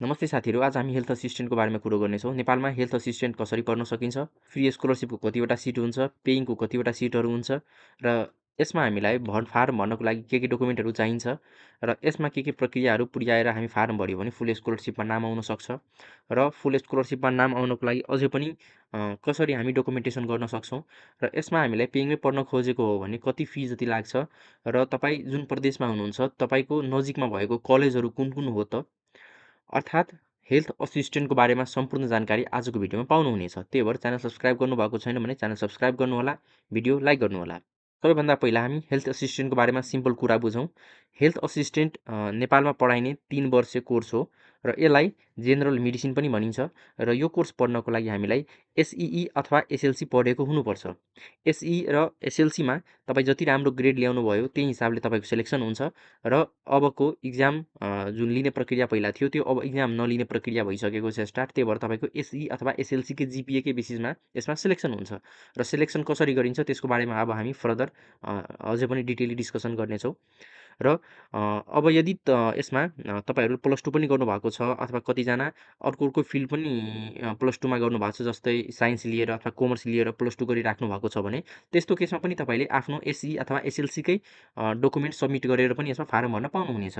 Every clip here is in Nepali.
नमस्ते साथीहरू, आज हामी हेल्थ असिस्टेन्टको बारेमा कुरो गर्नेछौँ। नेपालमा हेल्थ असिस्टेन्ट कसरी पर्न सकिन्छ, फ्री स्कलरसिपको कतिवटा सिट हुन्छ, पेइङको कतिवटा सिटहरू हुन्छ र यसमा हामीलाई फारम भर्नको लागि के डकुमेन्टहरू चाहिन्छ र यसमा के प्रक्रियाहरू पुर्याएर हामी फारम भर्यो भने फुल स्कलरसिपमा नाम आउन सक्छ र फुल स्कलरसिपमा नाम आउनको लागि अझै पनि कसरी हामी डकुमेन्टेसन गर्न सक्छौँ र यसमा हामीलाई पेइङमै पढ्न खोजेको हो भने कति फी जति लाग्छ र तपाईँ जुन प्रदेशमा हुनुहुन्छ तपाईँको नजिकमा भएको कलेजहरू कुन कुन हो त अर्थात् हेल्थ असिस्टेन्टको बारेमा सम्पूर्ण जानकारी आजको भिडियोमा पाउनुहुनेछ। त्यही भएर च्यानल सब्सक्राइब गर्नुभएको छैन भने च्यानल सब्सक्राइब गर्नुहोला, भिडियो लाइक गर्नुहोला। सबैभन्दा पहिला हामी हेल्थ असिस्टेन्टको बारेमा सिम्पल कुरा बुझौँ। हेल्थ असिस्टेन्ट नेपालमा पढाइने 3 वर्षे कोर्स हो र यसलाई जेनरल मेडिसिन पनि भनिन्छ र यो कोर्स पढ्नको लागि हामीलाई एसइई अथवा एसएलसी पढेको हुनुपर्छ। एसइई र एसएलसीमा तपाईँ जति राम्रो ग्रेड ल्याउनु भयो त्यही हिसाबले तपाईँको सेलेक्सन हुन्छ र अबको इक्जाम जुन लिने प्रक्रिया पहिला थियो त्यो अब इक्जाम नलिने प्रक्रिया भइसकेको छ स्टार्ट। त्यही भएर तपाईँको एसइई अथवा एसएलसीकै जिपिएकै बेसिसमा यसमा सेलेक्सन हुन्छ र सेलेक्सन कसरी गरिन्छ त्यसको बारेमा अब हामी फर्दर अझै पनि डिटेली डिस्कसन गर्नेछौँ र अब यदि यसमा तपाईँहरू प्लस टू पनि गर्नुभएको छ अथवा कतिजना अर्को फिल्ड पनि प्लस टूमा गर्नुभएको छ, जस्तै साइन्स लिएर अथवा कमर्स लिएर प्लस टू गरिराख्नु भएको छ भने त्यस्तो केसमा पनि तपाईँले आफ्नो एसई अथवा एसएलसीकै डकुमेन्ट सब्मिट गरेर पनि यसमा फारम भर्न पाउनुहुनेछ।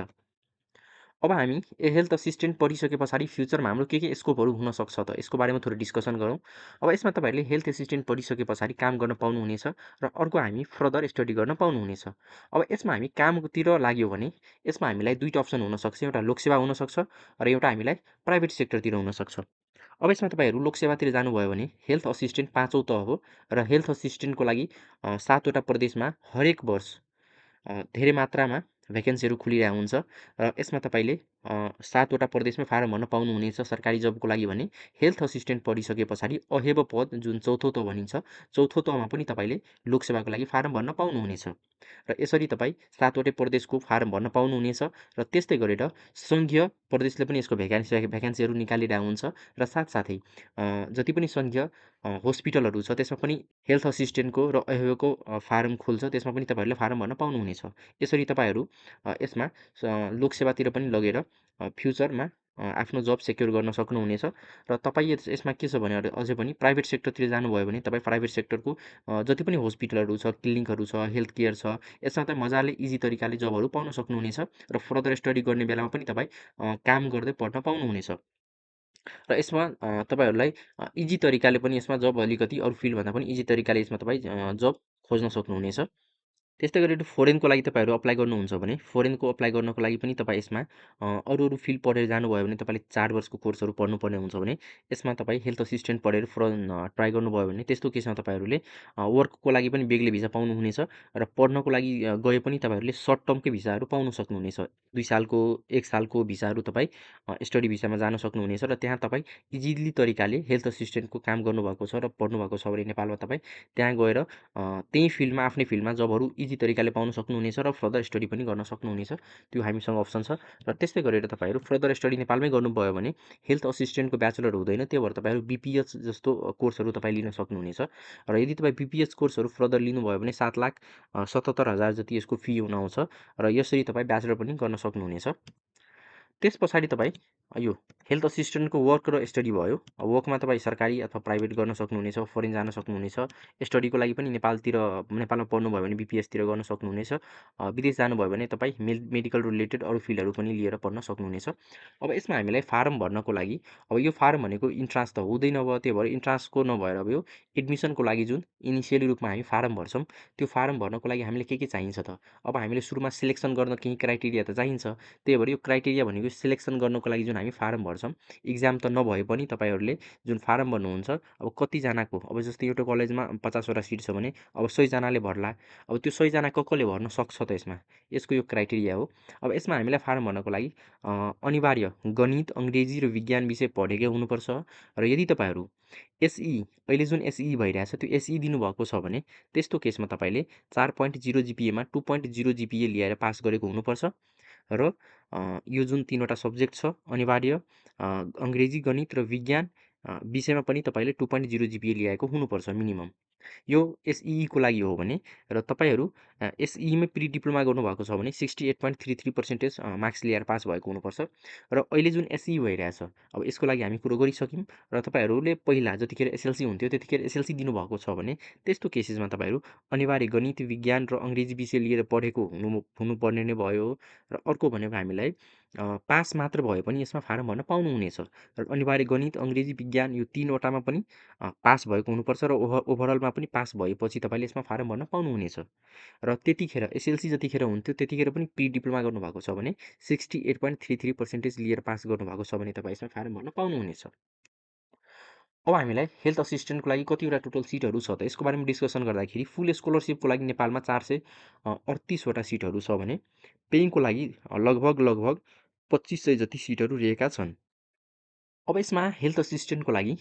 अब हामी हेल्थ असिस्टेन्ट पढिसके पछाडि फ्युचरमा हाम्रो के स्कोपहरू हुनसक्छ त यसको बारेमा थोरै डिस्कसन गरौँ। अब यसमा तपाईँहरूले हेल्थ असिस्टेन्ट पढिसके पछाडि काम गर्न पाउनुहुनेछ र अर्को हामी फर्दर स्टडी गर्न पाउनुहुनेछ। अब यसमा हामी कामतिर लाग्यो भने यसमा हामीलाई दुईवटा अप्सन हुनसक्छ, एउटा लोकसेवा हुनसक्छ र एउटा हामीलाई प्राइभेट सेक्टरतिर हुनसक्छ। अब यसमा तपाईँहरू लोकसेवातिर जानुभयो भने हेल्थ असिस्टेन्ट 5औँ तह हो र हेल्थ असिस्टेन्टको लागि 7वटा प्रदेशमा हरेक वर्ष धेरै मात्रामा भ्याकेन्सीहरू खुलिरहेको हुन्छ र यसमा तपाईँले 7वटा प्रदेशमै फारम भर्न पाउनुहुनेछ सरकारी जबको लागि भने हेल्थ असिस्टेन्ट पढिसके पछाडि अहेब पद जुन 4थो तह भनिन्छ 4थो तहमा पनि तपाईँले लोकसेवाको लागि फारम भर्न पाउनुहुनेछ र यसरी तपाईँ 7वटै प्रदेशको फारम भर्न पाउनुहुनेछ र त्यस्तै गरेर सङ्घीय प्रदेशले पनि यसको भ्याकेन्सीहरू निकालिरहेको हुन्छ र साथसाथै जति पनि सङ्घीय हस्पिटलहरू छ त्यसमा पनि हेल्थ असिस्टेन्टको र अहेबको फारम खोल्छ, त्यसमा पनि तपाईँहरूले फारम भर्न पाउनुहुनेछ। यसरी तपाईँहरू यसमा लोकसेवातिर पनि लगेर फ्युचरमा आफ्नो जब सेक्योर गर्न सक्नुहुनेछ र तपाईँ यसमा के छ भने अझै पनि प्राइभेट सेक्टरतिर जानुभयो भने तपाईँ प्राइभेट सेक्टरको जति पनि हस्पिटलहरू छ, क्लिनिकहरू छ, हेल्थ केयर छ, यसमा तपाईँ मजाले इजी तरिकाले जबहरू पाउन सक्नुहुनेछ र फर्दर स्टडी गर्ने बेलामा पनि तपाईँ काम गर्दै पढ्न पाउनुहुनेछ। र यसमा तपाईँहरूलाई इजी तरिकाले पनि यसमा जब अलिकति अरू फिल्डभन्दा पनि इजी तरिकाले यसमा तपाईँ जब खोज्न सक्नुहुनेछ। त्यस्तै गरेर फोरेनको लागि तपाईँहरू अप्लाई गर्नुहुन्छ भने फोरेनको अप्लाई गर्नको लागि पनि तपाईँ यसमा अरू फिल्ड पढेर जानुभयो भने तपाईँले 4 वर्षको कोर्सहरू पढ्नुपर्ने हुन्छ भने यसमा तपाईँ हेल्थ असिस्टेन्ट पढेर ट्राई गर्नुभयो भने त्यस्तो केसमा तपाईँहरूले वर्कको लागि पनि बेग्लै भिसा पाउनुहुनेछ र पढ्नको लागि गए पनि तपाईँहरूले सर्ट टर्मकै भिसाहरू पाउन सक्नुहुनेछ। 2 सालको 1 सालको भिसाहरू तपाईँ स्टडी भिसामा जान सक्नुहुनेछ र त्यहाँ तपाईँ इजिली तरिकाले हेल्थ असिस्टेन्टको काम गर्नुभएको छ र पढ्नुभएको छ भने नेपालमा तपाईँ त्यहाँ गएर त्यही फिल्डमा आफ्नै फिल्डमा जबहरू इजी तरिकाले पाउन सक्नुहुनेछ र फर्दर स्टडी पनि गर्न सक्नुहुनेछ। त्यो हामीसँग अप्सन छ र त्यस्तै गरेर तपाईँहरू फर्दर स्टडी नेपालमै गर्नुभयो भने हेल्थ असिस्टेन्टको ब्याचलर हुँदैन, त्यही भएर तपाईँहरू बिपिएच जस्तो कोर्सहरू तपाईँ लिन सक्नुहुनेछ र यदि तपाईँ बिपिएच कोर्सहरू फर्दर लिनुभयो भने 7,77,000 जति यसको फी हुन आउँछ र यसरी तपाईँ ब्याचलर पनि गर्न सक्नुहुनेछ। त्यस पछाडि तपाईँ यो हेल्थ असिस्टेन्टको वर्क र स्टडी भयो। वर्कमा तपाईँ सरकारी अथवा प्राइभेट गर्न सक्नुहुनेछ, फरेन जान सक्नुहुनेछ। स्टडीको लागि पनि नेपालमा पढ्नुभयो भने बिपिएचतिर गर्न सक्नुहुनेछ। विदेश जानुभयो भने तपाईँ मेडिकल रिलेटेड अरू फिल्डहरू पनि लिएर पढ्न सक्नुहुनेछ। अब यसमा हामीलाई फारम भर्नको लागि अब यो फारम भनेको इन्ट्रान्स त हुँदैन, अब त्यही भएर इन्ट्रान्सको नभएर अब यो एडमिसनको लागि जुन इनिसियली रूपमा हामी फारम भर्छौँ त्यो फारम भर्नको लागि हामीले के चाहिन्छ त? अब हामीले सुरुमा सिलेक्सन गर्न केही क्राइटेरिया त चाहिन्छ। त्यही भएर यो क्राइटेरिया भनेको सिलेक्सन गर्नको लागि जुन हामी फारम भर्छौँ, इक्जाम त नभए पनि तपाईँहरूले जुन फारम भर्नुहुन्छ अब कतिजनाको अब जस्तै एउटा कलेजमा 50वटा सिट छ भने अब 100जनाले भर्ला। अब त्यो 100जना कसले भर्न सक्छ त यसमा? यसको यो क्राइटेरिया हो। अब यसमा हामीलाई फारम भर्नको लागि अनिवार्य गणित, अङ्ग्रेजी र विज्ञान विषय पढेकै हुनुपर्छ र यदि तपाईँहरू एसई अहिले जुन एसई भइरहेछ त्यो एसई दिनुभएको छ भने त्यस्तो केसमा तपाईँले 4.0 जिपिएमा 2.0 जिपिए ल्याएर पास गरेको हुनुपर्छ र यो जुन 3वटा सब्जेक्ट छ अनिवार्य अङ्ग्रेजी, गणित र विज्ञान विषयमा पनि तपाईँले 2.0 जिपिए ल्याएको हुनुपर्छ मिनिमम। यो एसइईको लागि हो भने र तपाईँहरू एसइईमै प्री डिप्लोमा गर्नुभएको छ भने 68.33% मार्क्स ल्याएर पास भएको हुनुपर्छ र अहिले जुन एसइई भइरहेछ अब यसको लागि हामी कुरो गरिसक्यौँ र तपाईँहरूले पहिला जतिखेर एसएलसी हुन्थ्यो त्यतिखेर एसएलसी दिनुभएको छ भने त्यस्तो केसेसमा तपाईँहरू अनिवार्य गणित विज्ञान र अङ्ग्रेजी विषय लिएर पढेको हुनुपर्ने नै भयो र अर्को भनेको हामीलाई पास मात्र भए पनि यसमा फारम भर्न पाउनुहुनेछ र अनिवार्य गणित अङ्ग्रेजी विज्ञान यो तिनवटामा पनि पास भएको हुनुपर्छ र ओभरअलमा पनि पास भएपछि तपाईँले यसमा फारम भर्न पाउनुहुनेछ र त्यतिखेर एसएलसी जतिखेर हुन्थ्यो त्यतिखेर पनि प्री डिप्लोमा गर्नुभएको छ भने 68.33% लिएर पास गर्नुभएको छ भने तपाईँ यसमा फारम भर्न पाउनुहुनेछ। अब हामीलाई हेल्थ असिस्टेन्टको लागि कतिवटा टोटल सिटहरू छ त यसको बारेमा डिस्कसन गर्दाखेरि फुल स्कलरसिपको लागि नेपालमा 438वटा सिटहरू छ भने पेइङको लागि लगभग 2500 जति सिटहरू रहेका छन्। अब यसमा हेल्थ असिस्टेन्टको लागि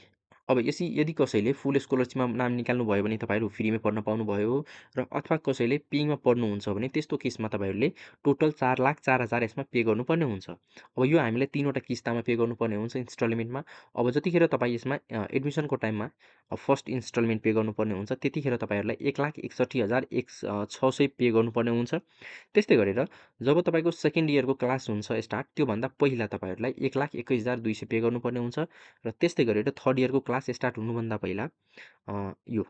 अब यदि कसैले फुल स्कलरसिपमा नाम निकाल्नु भयो भने तपाईँहरू फ्रीमै पढ्न पाउनुभयो र अथवा कसैले पेइङमा पढ्नुहुन्छ भने त्यस्तो केसमा तपाईँहरूले टोटल 4,04,000 यसमा पे गर्नुपर्ने हुन्छ। अब यो हामीलाई तिनवटा किस्तामा पे गर्नुपर्ने हुन्छ इन्स्टलमेन्टमा। अब जतिखेर तपाईँ यसमा एडमिसनको टाइममा फर्स्ट इन्स्टलमेन्ट पे गर्नुपर्ने हुन्छ त्यतिखेर तपाईँहरूलाई 1,61,600 पे गर्नुपर्ने हुन्छ। त्यस्तै गरेर जब तपाईँको सेकेन्ड इयरको क्लास हुन्छ स्टार्ट त्योभन्दा पहिला तपाईँहरूलाई 1,21,200 पे गर्नुपर्ने हुन्छ र त्यस्तै गरेर थर्ड इयरको क्लास स्टार्ट हुनुभन्दा पहिला यो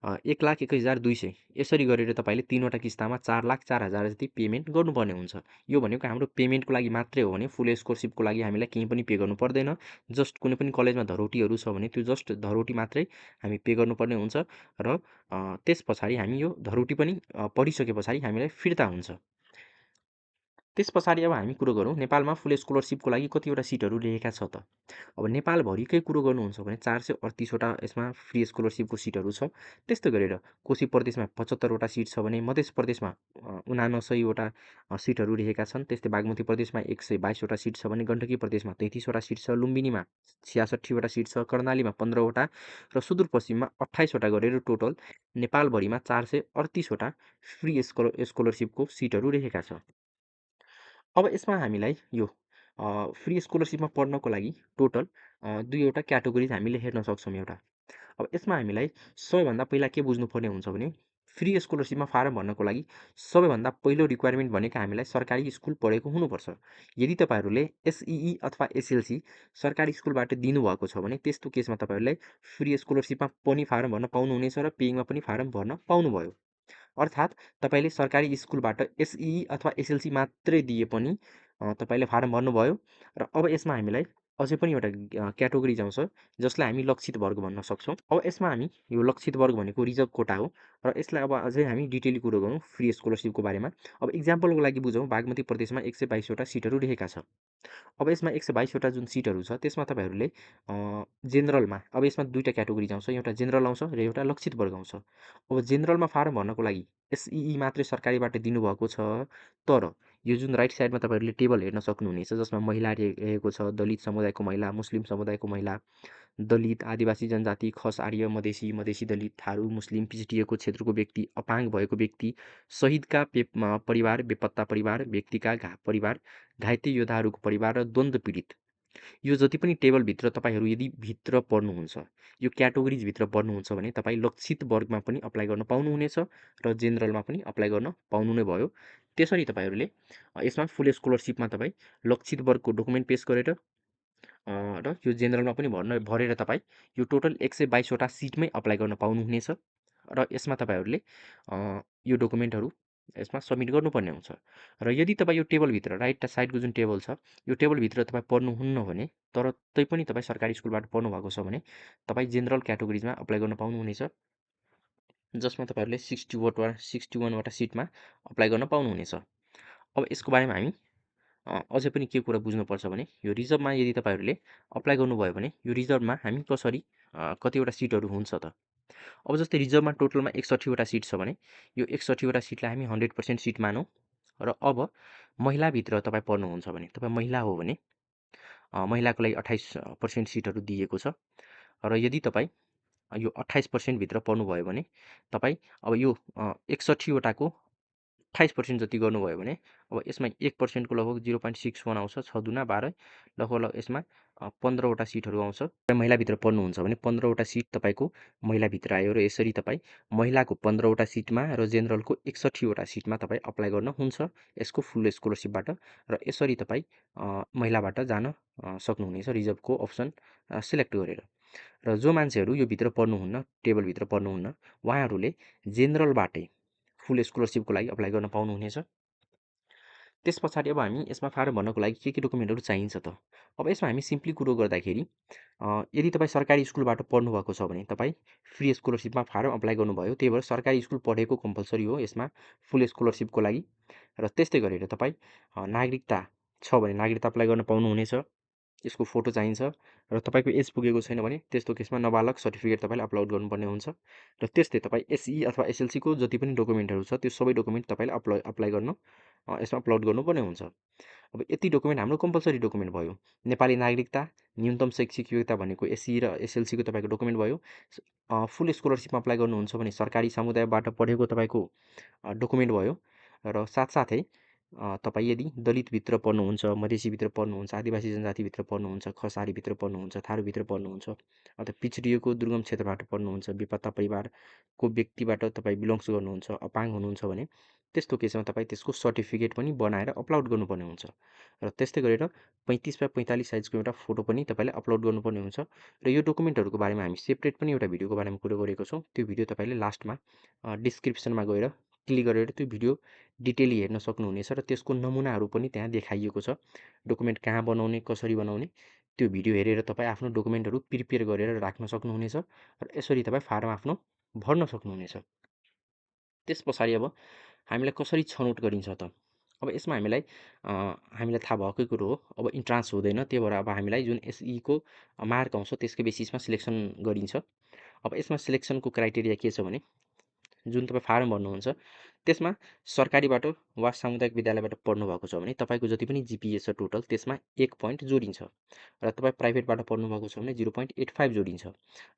1,21,200 यसरी गरेर तपाईँले तिनवटा किस्तामा 4,04,000 जति पेमेन्ट गर्नुपर्ने हुन्छ। यो भनेको हाम्रो पेमेन्टको लागि मात्रै हो भने फुल स्कलरसिपको लागि हामीलाई केही पनि पे गर्नु पर्दैन। जस्ट कुनै पनि कलेजमा धरोटीहरू छ भने त्यो जस्ट धरोटी मात्रै हामी पे गर्नुपर्ने हुन्छ र त्यस पछाडि हामी यो धरोटी पनि पढिसके पछाडि हामीलाई फिर्ता हुन्छ। त्यस पछाडि अब हामी कुरो गरौँ नेपालमा फुल स्कलरसिपको लागि कतिवटा सिटहरू रहेका छ त। अब नेपालभरिकै कुरो गर्नुहुन्छ भने 438वटा यसमा फ्री स्कलरसिपको सिटहरू छ। त्यस्तै गरेर कोशी प्रदेशमा 75वटा सिट छ भने मध्य प्रदेशमा 79वटा सिटहरू रहेका छन्। त्यस्तै बागमती प्रदेशमा 122वटा सिट छ भने गण्डकी प्रदेशमा 33वटा सिट छ, लुम्बिनीमा 66वटा सिट छ, कर्णालीमा 15वटा र सुदूरपश्चिममा 28वटा गरेर टोटल नेपालभरिमा 438वटा फ्री स्कलरसिपको सिटहरू रहेका छ। अब यसमा हामीलाई यो फ्री स्कलरसिपमा पढ्नको लागि टोटल दुईवटा क्याटेगोरिज हामीले हेर्न सक्छौँ एउटा। अब यसमा हामीलाई सबैभन्दा पहिला के बुझ्नुपर्ने हुन्छ भने फ्री स्कलरसिपमा फारम भर्नको लागि सबैभन्दा पहिलो रिक्वायरमेन्ट भनेको हामीलाई सरकारी स्कुल पढेको हुनुपर्छ। यदि तपाईँहरूले एसइई अथवा एसएलसी सरकारी स्कुलबाट दिनुभएको छ भने त्यस्तो केसमा तपाईँहरूलाई फ्री स्कलरसिपमा पनि फारम भर्न पाउनुहुनेछ र पेइङमा पनि फारम भर्न पाउनुभयो। अर्थात् तपाईँले सरकारी स्कुलबाट एसइई अथवा एसएलसी मात्रै दिए पनि तपाईँले फारम भर्नुभयो र अब यसमा हामीलाई अझै पनि एउटा क्याटेगोरिज आउँछ जसलाई हामी लक्षित वर्ग भन्न सक्छौँ। अब यसमा हामी यो लक्षित वर्ग भनेको रिजर्भ कोटा हो र यसलाई अब अझै हामी डिटेली कुरो गरौँ फ्री स्कलरसिपको बारेमा। अब इक्जाम्पलको लागि बुझौँ बागमती प्रदेशमा 122वटा सिटहरू रहेका छ। अब यसमा 122वटा जुन सिटहरू छ त्यसमा तपाईँहरूले जेनरलमा अब यसमा दुईवटा क्याटेगोरिज आउँछ एउटा जेनरल आउँछ र एउटा लक्षित वर्ग आउँछ। अब जेनरलमा फारम भर्नको लागि एसइई मात्रै सरकारीबाट दिनुभएको छ तर यो जुन राइट साइडमा तपाईँहरूले टेबल हेर्न सक्नुहुनेछ जसमा महिला रहेको छ, दलित समुदायको महिला, मुस्लिम समुदायको महिला, दलित, आदिवासी जनजाति, खस, आर्य, मधेसी, मधेसी दलित, थारू, मुस्लिम, पिछडिएको क्षेत्रको व्यक्ति, अपाङ्ग भएको व्यक्ति, शहीदका परिवार, बेपत्ता परिवार, व्यक्तिका परिवार, घाइते योद्धाहरूको परिवार र द्वन्द्व पीडित यो जति पनि टेबलभित्र तपाईँहरू यदि भित्र पढ्नुहुन्छ यो क्याटेगोरिजभित्र पढ्नुहुन्छ भने तपाईँ लक्षित वर्गमा पनि अप्लाई गर्न पाउनुहुनेछ र जेनरलमा पनि अप्लाई गर्न पाउनु नै भयो। त्यसरी तपाईँहरूले यसमा फुल स्कलरसिपमा तपाईँ लक्षित वर्गको डकुमेन्ट पेस गरेर र यो जेनरलमा पनि भरेर तपाईँ यो टोटल 122वटा सिटमै अप्लाई गर्न पाउनुहुनेछ र यसमा तपाईँहरूले यो डकुमेन्टहरू यसमा सब्मिट गर्नुपर्ने हुन्छ। र यदि तपाईँ यो टेबलभित्र राइट साइडको जुन टेबल छ यो टेबलभित्र तपाईँ पढ्नुहुन्न भने तर तैपनि तपाईँ सरकारी स्कुलबाट पढ्नुभएको छ भने तपाईँ जेनरल क्याटेगोरिजमा अप्लाई गर्न पाउनुहुनेछ जसमा तपाईँहरूले 61वटा सिटमा अप्लाई गर्न पाउनुहुनेछ। अब यसको बारेमा हामी अझै पनि के कुरा बुझ्नुपर्छ भने यो रिजर्भमा यदि तपाईँहरूले अप्लाई गर्नुभयो भने यो रिजर्भमा हामी कसरी कतिवटा सिटहरू हुन्छ त। अब जस्तै रिजर्भमा टोटलमा 61वटा सिट छ भने यो 61वटा सिटलाई हामी 100% सिट मानौँ र अब महिलाभित्र तपाईँ पढ्नुहुन्छ भने तपाईँ महिला हो भने महिलाको लागि 28% सिटहरू दिएको छ र यदि तपाईँ यो 28% भित्र पढ्नुभयो भने तपाईँ अब यो 61वटाको 28% जति गर्नुभयो भने अब यसमा 1% को लगभग 0.61 आउँछ, 6 दुना 12, लगभग यसमा 15वटा सिटहरू आउँछ। महिलाभित्र पढ्नुहुन्छ भने 15वटा सिट तपाईँको महिलाभित्र आयो र यसरी तपाईँ महिलाको 15वटा सिटमा र जेनरलको 61वटा सिटमा तपाईँ अप्लाई गर्न हुन्छ यसको फुल स्कोलरसिपबाट, र यसरी तपाईँ महिलाबाट जान सक्नुहुनेछ रिजर्भको अप्सन सिलेक्ट गरेर। र जो मान्छेहरू यो भित्र पढ्नुहुन्न, टेबलभित्र पढ्नुहुन्न, उहाँहरूले जेनरलबाटै फुल स्कोलरसिपको लागि अप्लाई गर्न पाउनुहुनेछ। त्यस पछाडि अब हामी यसमा फारम भर्नको लागि के डकुमेन्टहरू चाहिन्छ त? अब यसमा हामी सिम्पली कुरो गर्दाखेरि यदि तपाईँ सरकारी स्कुलबाट पढ्नुभएको छ भने तपाईँ फ्री स्कोलरसिपमा फारम अप्लाई गर्नुभयो, त्यही भएर सरकारी स्कुल पढेको कम्पलसरी हो यसमा फुल स्कोलरसिपको लागि। र त्यस्तै गरेर तपाईँ नागरिकता छ भने नागरिकता अप्लाई गर्न पाउनुहुनेछ, यसको फोटो चाहिन्छ। र तपाईँको एज पुगेको छैन भने त्यस्तो केसमा नाबालक सर्टिफिकेट तपाईँले अपलोड गर्नुपर्ने हुन्छ। र त्यस्तै तपाईँ एसई अथवा एसएलसीको जति पनि डकुमेन्टहरू छ त्यो सबै डकुमेन्ट तपाईँले अप्लाई गर्न यसमा अपलोड गर्नुपर्ने हुन्छ। अब यति डकुमेन्ट हाम्रो कम्पलसरी डकुमेन्ट भयो। नेपाली नागरिकता, न्यूनतम शैक्षिक योग्यता भनेको एसई र एसएलसीको तपाईँको डकुमेन्ट भयो। फुल स्कोलरसिपमा अप्लाई गर्नुहुन्छ भने सरकारी समुदायबाट पढेको तपाईँको डकुमेन्ट भयो। र साथसाथै तपाईँ यदि दलितभित्र पढ्नुहुन्छ, मधेसीभित्र पढ्नुहुन्छ, आदिवासी जनजातिभित्र पढ्नुहुन्छ, खसारीभित्र पढ्नुहुन्छ, थारूभित्र पढ्नुहुन्छ, अथवा पिछडिएको दुर्गम क्षेत्रबाट पढ्नुहुन्छ, बेपत्ता परिवारको व्यक्तिबाट तपाईँ बिलोङ्स गर्नुहुन्छ, अपाङ्ग हुनुहुन्छ भने त्यस्तो केसमा तपाईँ त्यसको सर्टिफिकेट पनि बनाएर अपलोड गर्नुपर्ने हुन्छ। र त्यस्तै गरेर 35x45 साइजको एउटा फोटो पनि तपाईँले अपलोड गर्नुपर्ने हुन्छ। र यो डकुमेन्टहरूको बारेमा हामी सेपरेट पनि एउटा भिडियोको बारेमा कुरो गरेको छौँ। त्यो भिडियो तपाईँले लास्टमा डिस्क्रिप्सनमा गएर क्लिक गरेर त्यो भिडियो डिटेली हेर्न सक्नुहुनेछ, र त्यसको नमुनाहरू पनि त्यहाँ देखाइएको छ। डकुमेन्ट कहाँ बनाउने, कसरी बनाउने, त्यो भिडियो हेरेर तपाईँ आफ्नो डकुमेन्टहरू प्रिपेयर गरेर राख्न सक्नुहुनेछ, र यसरी तपाईँ फारम आफ्नो भर्न सक्नुहुनेछ। त्यस पछाडि अब हामीलाई कसरी छनौट गरिन्छ त? अब यसमा हामीलाई थाहा भएकै कुरो हो, अब इन्ट्रान्स हुँदैन, त्यही भएर अब हामीलाई जुन एसईको मार्क आउँछ त्यसकै बेसिसमा सिलेक्सन गरिन्छ। अब यसमा सिलेक्सनको क्राइटेरिया के छ भने जुन तपाईँ फारम भर्नुहुन्छ त्यसमा सरकारीबाट वा सामुदायिक विद्यालयबाट पढ्नुभएको छ भने तपाईँको जति पनि जिपिए छ टोटल त्यसमा 1 पोइन्ट जोडिन्छ, र तपाईँ प्राइभेटबाट पढ्नुभएको छ भने 0.85 जोडिन्छ।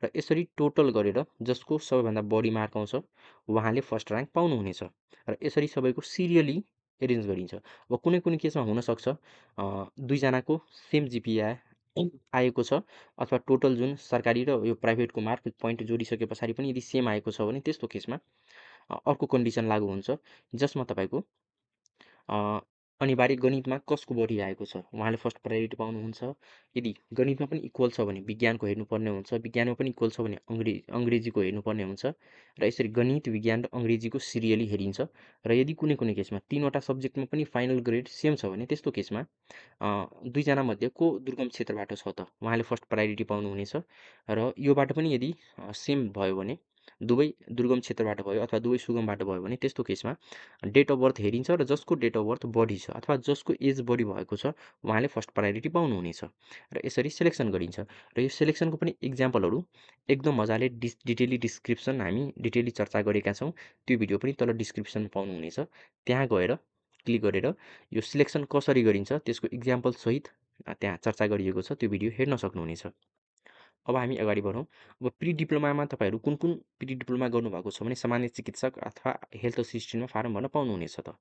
र यसरी टोटल गरेर जसको सबैभन्दा बढी मार्क आउँछ उहाँले फर्स्ट र्याङ्क पाउनुहुनेछ। र यसरी सबैको सिरियली एरेन्ज गरिन्छ। अब कुनै कुनै केसमा हुनसक्छ दुईजनाको सेम जिपिए आएको छ, अथवा टोटल जुन सरकारी र यो प्राइभेटको मार्क पोइन्ट जोडिसके पछाडि पनि यदि सेम आएको छ भने त्यस्तो केसमा अर्को कन्डिसन लागु हुन्छ, जसमा तपाईँको अनिवार्य गणितमा कसको बढी आएको छ उहाँले फर्स्ट प्रायोरिटी पाउनुहुन्छ। यदि गणितमा पनि इक्वल छ भने विज्ञानको हेर्नुपर्ने हुन्छ, विज्ञानमा पनि इक्वल छ भने अङ्ग्रेजीको हेर्नुपर्ने हुन्छ, र यसरी गणित, विज्ञान र अङ्ग्रेजीको सिरियली हेरिन्छ। र यदि कुनै कुनै केसमा 3वटा सब्जेक्टमा पनि फाइनल ग्रेड सेम छ भने त्यस्तो केसमा दुईजना मध्ये को दुर्गम क्षेत्रबाट छ त उहाँले फर्स्ट प्रायोरिटी पाउनुहुनेछ। र योबाट पनि यदि सेम भयो भने दुवै दुर्गम क्षेत्रबाट भयो अथवा दुवै सुगमबाट भयो भने त्यस्तो केसमा डेट अफ बर्थ हेरिन्छ, र जसको डेट अफ बर्थ बढी छ अथवा जसको एज बढी भएको छ उहाँले फर्स्ट प्रायोरिटी पाउनुहुनेछ, र यसरी सिलेक्सन गरिन्छ। र यो सिलेक्सनको पनि इक्जाम्पलहरू एकदम मजाले डिटेली डिस्क्रिप्सन हामी डिटेली चर्चा गरेका छौँ। त्यो भिडियो पनि तल डिस्क्रिप्सन पाउनुहुनेछ, त्यहाँ गएर क्लिक गरेर यो सिलेक्सन कसरी गरिन्छ त्यसको इक्जाम्पलसहित त्यहाँ चर्चा गरिएको छ, त्यो भिडियो हेर्न सक्नुहुनेछ। अब हामी अगाडि बढौँ। अब प्री डिप्लोमामा तपाईँहरू कुन कुन प्री डिप्लोमा गर्नुभएको छ भने सामान्य चिकित्सक अथवा हेल्थ असिस्टेन्टमा फारम भर्न पाउनुहुनेछ त।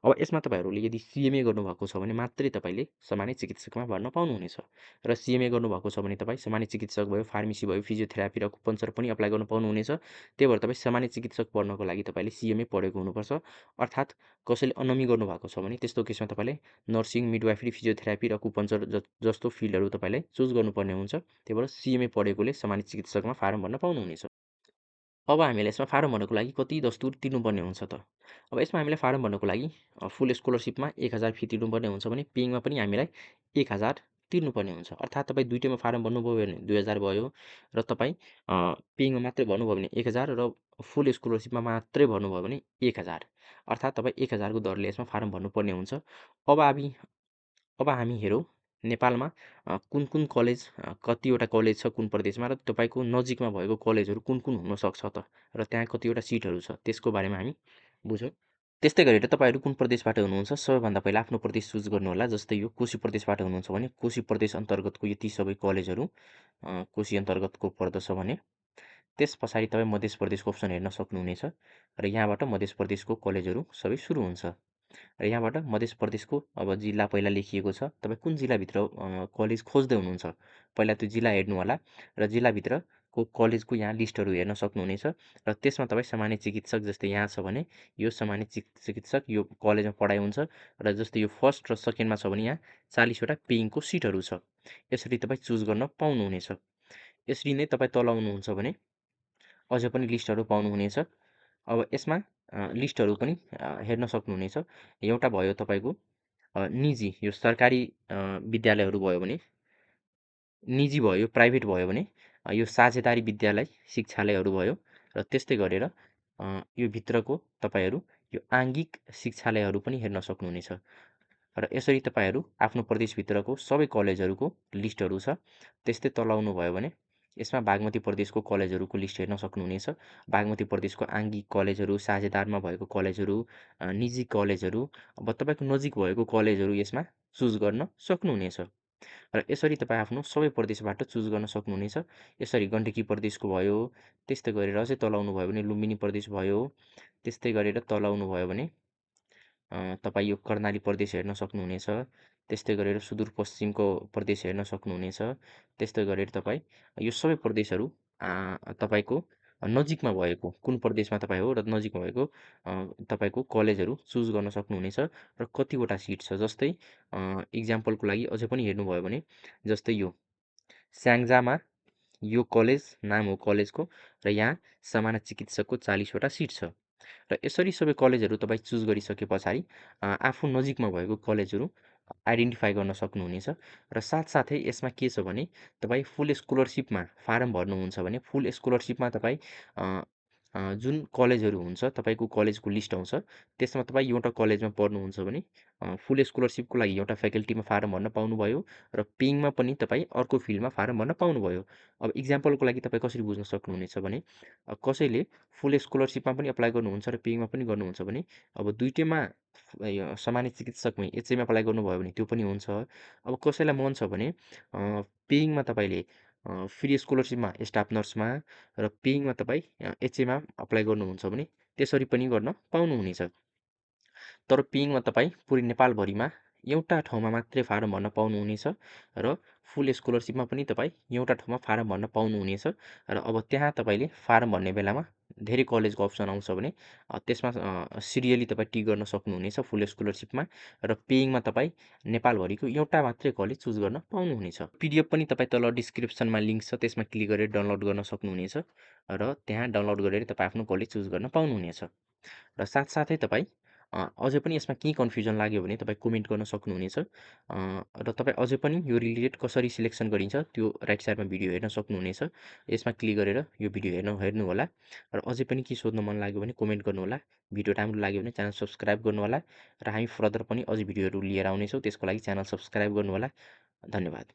अब यसमा तपाईँहरूले यदि सिएमए गर्नुभएको छ भने मात्रै तपाईँले सामान्य चिकित्सकमा भर्न पाउनुहुनेछ, र सिएमए गर्नुभएको छ भने तपाईँ सामान्य चिकित्सक भयो, फार्मेसी भयो, फिजियोथेरापी र अकुपङ्चर पनि अप्लाई गर्न पाउनुहुनेछ। त्यही भएर तपाईँ सामान्य चिकित्सक पढ्नको लागि तपाईँले सिएमए पढेको हुनुपर्छ। अर्थात् कसैले अनमी गर्नुभएको छ भने त्यस्तो केसमा तपाईँले नर्सिङ, मिडवाइफरी, फिजियोथेरापी र अकुपङ्चर जस्तो फिल्डहरू तपाईँले चुज गर्नुपर्ने हुन्छ। त्यही भएर सिएमए पढेकोले सामान्य चिकित्सकमा फारम भर्न पाउनुहुनेछ। अब हामीलाई यसमा फारम भर्नको लागि कति दस्तुर तिर्नुपर्ने हुन्छ त? अब यसमा हामीलाई फारम भर्नको लागि फुल स्कोलरसिपमा 1000 फी तिर्नुपर्ने हुन्छ भने पेइङमा पनि हामीलाई 1000 तिर्नुपर्ने हुन्छ। अर्थात् तपाईँ दुइटैमा फारम भर्नुभयो भने 2000 भयो, र तपाईँ पेइङमा मात्रै भर्नुभयो भने 1000, र फुल स्कोलरसिपमा मात्रै भर्नुभयो भने 1000। अर्थात् तपाईँ 1000 को दरले यसमा फारम भर्नुपर्ने हुन्छ। अब हामी हेरौँ नेपालमा कुन कुन कलेज, कतिवटा कलेज छ कुन प्रदेशमा, र तपाईँको नजिकमा भएको कलेजहरू कुन कुन हुनसक्छ त, र त्यहाँ कतिवटा सिटहरू छ त्यसको बारेमा हामी बुझौँ। त्यस्तै गरेर तपाईँहरू कुन प्रदेशबाट हुनुहुन्छ सबैभन्दा पहिला आफ्नो प्रदेश चुज गर्नुहोला। जस्तै यो कोशी प्रदेशबाट हुनुहुन्छ भने कोशी प्रदेश अन्तर्गतको यति सबै कलेजहरू कोशी अन्तर्गतको पर्दछ भने त्यस पछाडि तपाईँ मध्य प्रदेशको अप्सन हेर्न सक्नुहुनेछ र यहाँबाट मध्य प्रदेशको कलेजहरू सबै सुरु हुन्छ। र यहाँबाट मध्य प्रदेशको अब जिल्ला पहिला लेखिएको छ, तपाईँ कुन जिल्लाभित्र कलेज खोज्दै हुनुहुन्छ पहिला त्यो जिल्ला हेर्नु होला र जिल्लाभित्रको कलेजको यहाँ लिस्टहरू हेर्न सक्नुहुनेछ र त्यसमा तपाईँ सामान्य चिकित्सक जस्तै यहाँ छ भने यो सामान्य चिकित्सक यो कलेजमा पढाइ हुन्छ र जस्तै यो फर्स्ट र सेकेन्डमा छ भने यहाँ 40वटा पेइङको सिटहरू छ। यसरी तपाईँ चुज गर्न पाउनुहुनेछ। यसरी नै तपाईँ तल आउनुहुन्छ भने अझ पनि लिस्टहरू पाउनुहुनेछ। अब यसमा लिस्टहरू पनि हेर्न सक्नुहुनेछ। एउटा भयो तपाईँको निजी यो सरकारी विद्यालयहरू भयो भने, निजी भयो, प्राइभेट भयो भने यो साझेदारी विद्यालय शिक्षालयहरू भयो र त्यस्तै गरेर यो भित्रको तपाईँहरू यो आङ्गिक शिक्षालयहरू पनि हेर्न सक्नुहुनेछ। र यसरी तपाईँहरू आफ्नो प्रदेशभित्रको सबै कलेजहरूको लिस्टहरू छ। त्यस्तै तल आउनुभयो भने यसमा बागमती प्रदेशको कलेजहरूको लिस्ट हेर्न सक्नुहुनेछ। बागमती प्रदेशको आङ्गिक कलेजहरू, साझेदारमा भएको कलेजहरू, निजी कलेजहरू, अब तपाईँको नजिक भएको कलेजहरू यसमा चुज गर्न सक्नुहुनेछ। र यसरी तपाईँ आफ्नो सबै प्रदेशबाट चुज गर्न सक्नुहुनेछ। यसरी गण्डकी प्रदेशको भयो, त्यस्तै गरेर अझै तल आउनुभयो भने लुम्बिनी प्रदेश भयो, त्यस्तै गरेर तल आउनुभयो भने तपाईँ यो कर्णाली प्रदेश हेर्न सक्नुहुनेछ। त्यस्तै गरेर सुदूरपश्चिमको प्रदेश हेर्न सक्नुहुनेछ। त्यस्तै गरेर तपाईँ यो सबै प्रदेशहरू तपाईँको नजिकमा भएको कुन प्रदेशमा तपाईँ हो र नजिकमा भएको तपाईँको कलेजहरू चुज गर्न सक्नुहुनेछ र कतिवटा सिट छ। जस्तै इक्जाम्पलको लागि अझै पनि हेर्नुभयो भने जस्तै यो स्याङ्जामा यो कलेज नाम हो कलेजको र यहाँ सामान्य चिकित्सकको 40वटा सिट छ। र यसरी सबै कलेजहरू तपाईँ चुज गरिसके पछाडि आफू नजिकमा भएको कलेजहरू आइडेन्टिफाई गर्न सक्नुहुनेछ र साथसाथै यसमा के छ भने तपाईँ फुल स्कलरसिपमा फारम भर्नुहुन्छ भने फुल स्कलरसिपमा तपाईँ जुन कलेजहरू हुन्छ तपाईँको कलेजको लिस्ट आउँछ त्यसमा तपाईँ एउटा कलेजमा पढ्नुहुन्छ भने फुल स्कलरसिपको लागि एउटा फ्याकल्टीमा फारम भर्न पाउनुभयो र पेइङमा पनि तपाईँ अर्को फिल्डमा फारम भर्न पाउनुभयो। अब इक्जाम्पलको लागि तपाईँ कसरी बुझ्न सक्नुहुनेछ भने कसैले फुल स्कलरसिपमा पनि एप्लाई गर्नुहुन्छ र पेइङमा पनि गर्नुहुन्छ भने अब दुइटैमा यो सामान्य चिकित्सकमै एचएमा एप्लाई गर्नुभयो भने त्यो पनि हुन्छ। अब कसैलाई मन छ भने पेइङमा तपाईँले फ्री स्कलरसिपमा स्टाफ नर्समा र पेइङमा तपाईँ एचएमा अप्लाई गर्नुहुन्छ भने त्यसरी पनि गर्न पाउनुहुनेछ। तर पेइङमा तपाईँ पुरै नेपालभरिमा एउटा ठाउँमा मात्रै फारम भर्न पाउनुहुनेछ र फुल स्कलरसिपमा पनि तपाईँ एउटा ठाउँमा फारम भर्न पाउनुहुनेछ र अब त्यहाँ तपाईँले फारम भर्ने बेलामा धेरै कलेजको अप्सन आउँछ भने त्यसमा सिरियली तपाईँ टिक गर्न सक्नुहुनेछ फुल स्कलरसिपमा र पेइङमा तपाईँ नेपालभरिको एउटा मात्रै कलेज चुज गर्न पाउनुहुनेछ। पिडिएफ पनि तपाईँ तल डिस्क्रिप्सनमा लिङ्क छ त्यसमा क्लिक गरेर डाउनलोड गर्न सक्नुहुनेछ र त्यहाँ डाउनलोड गरेर तपाईँ आफ्नो कलेज चुज गर्न पाउनुहुनेछ। र साथसाथै तपाईँ अझै पनि यसमा केही कन्फ्युजन लाग्यो भने तपाईँ कमेन्ट गर्न सक्नुहुनेछ र तपाईँ अझै पनि यो रिलेटेड कसरी सिलेक्सन गरिन्छ त्यो राइट साइडमा भिडियो हेर्न सक्नुहुनेछ। यसमा क्लिक गरेर यो भिडियो हेर्नुहोला र अझै पनि के सोध्न मन लाग्यो भने कमेन्ट गर्नुहोला। भिडियो राम्रो लाग्यो भने च्यानल सब्सक्राइब गर्नुहोला र हामी फर्दर पनि अझै भिडियोहरू लिएर आउनेछौँ त्यसको लागि च्यानल सब्सक्राइब गर्नुहोला। धन्यवाद।